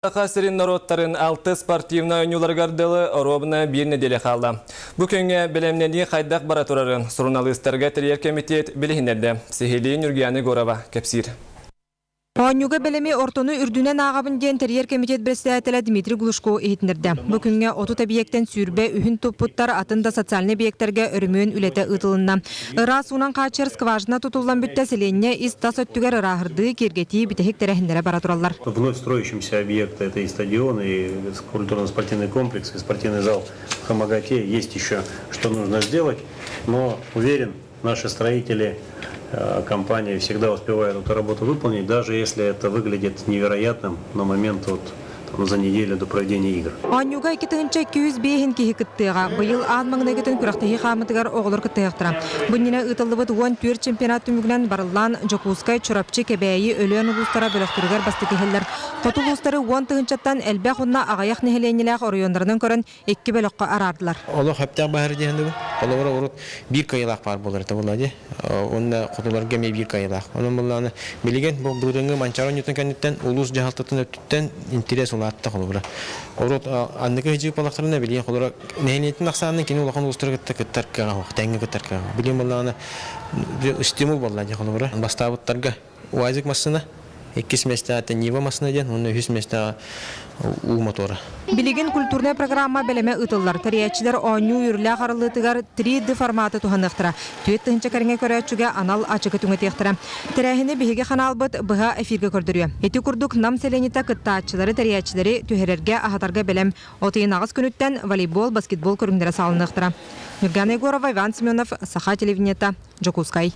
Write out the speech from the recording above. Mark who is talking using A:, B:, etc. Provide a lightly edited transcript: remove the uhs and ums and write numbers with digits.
A: Саха сирин норуоттарын алтыс спортивнай оонньууларыгар дылы оруобуна биир нэдиэлэ хаалла. Бу күҥҥэ бэлэмнэнии хайдах бара турарын суруналыыстарга тэрийэр кэмитиэт билиһиннэрдэ. Сиһилии Ньургуяна Егорова кэпсиир.
B: Оонньууга бэлэми ортону үрдүнэн ааҕабын диэн тэрийэр кэмитиэт бэрэссэдээтэлэ Дмитрий Глушко иһитиннэрдэ. Бу күҥҥэ 30 эбийиэктэн 23-үн туппуттар, атын да социальнай эбийиэктэргэ өрөмүөн үлэтэ ыытылынна. Ыраас уунан хааччыйар скважина тутуллан бүттэ, сэлиэнньэ ис-тас өттүгэр ырааһырдыы, киэргэтии бүтэһик тэрээһиннэрэ бара тураллар.
C: Вновь строящимся объекты это и стадион, и культурно-спортивный комплекс, и спортивный зал в Хамагате. Есть еще что нужно сделать, но уверен, наши строители компании всегда успевают эту работу выполнить, даже если это выглядит невероятным на момент вот там, за неделю до проведения игр.
B: Оонньууга 2205 киһи кыттыаҕа. Быйыл аан маҥнайгытын күрэхтэһии хаамытыгар оҕолор кыттыахтара. Бу иннинэ ыытыллыбыт 14 чемпионат түмүгүнэн барыллаан Дьокуускай, Чурапчы, Кэбээйи, Өлөөн улуустара бөлөхтөрүгэр бастакы иһэллэр. Хоту улуустары уон тыһыынчаттан элбэх уонна аҕыйах нэһилиэнньэлээх оройуоннарынан көрөн икки бөлөххө араардылар.
D: Олох сөптөөх баһар диэн дыбы. Холобура урут биир кыайыылаах баар буолар этэ буолла дии. Уонна хотуларга эмиэ биир кыайыылаах. Онон буллааны билигин бу былырыыҥҥы Манчаары оонньуутун кэнниттэн улуус дьаһалтатын өттүттэн интэриэс улаатта холобура. Урут анныгы сыдьыы буоллахтарына билигин холобура нэһилиэнньэтин ахсаанын кини улахан улуустары кытта кыттар кыаҕа суох, тэҥҥэ кыттар кыаҕа. Билигин буоллаҕына стимул буолла дии холобура. Бастаабыттарга УАЗик массыына, иккис миэстэҕэ Нива массыына диэн уонна үһүс миэстэҕэ уу мотуора.
B: Билигин культурнай программа бэлэмэ ыытыллар. Тэрийээччилэр оонньуу үөрүүлээх арыллыытыгар 3D форматы туһаныахтара. 4 тыһыынча кэриҥэ көрөөччүгэ анал ачыкы түҥэтиэхтэрэ. Тэрээһини биһиги ханаалбыт быһа эфиргэ көрдөрүө. Ити курдук Нам сэлиэнньэтэ кыттааччылары, тэрийээччилэри түһэрэргэ, аһатарга бэлэм. От ыйын аҕыс күнүттэн волейбол, баскетбол көрүҥнэрэ саҕаланыахтара. Ньургана Егорова, Иван Семенов, Саха телевидениета, Дьокуускай.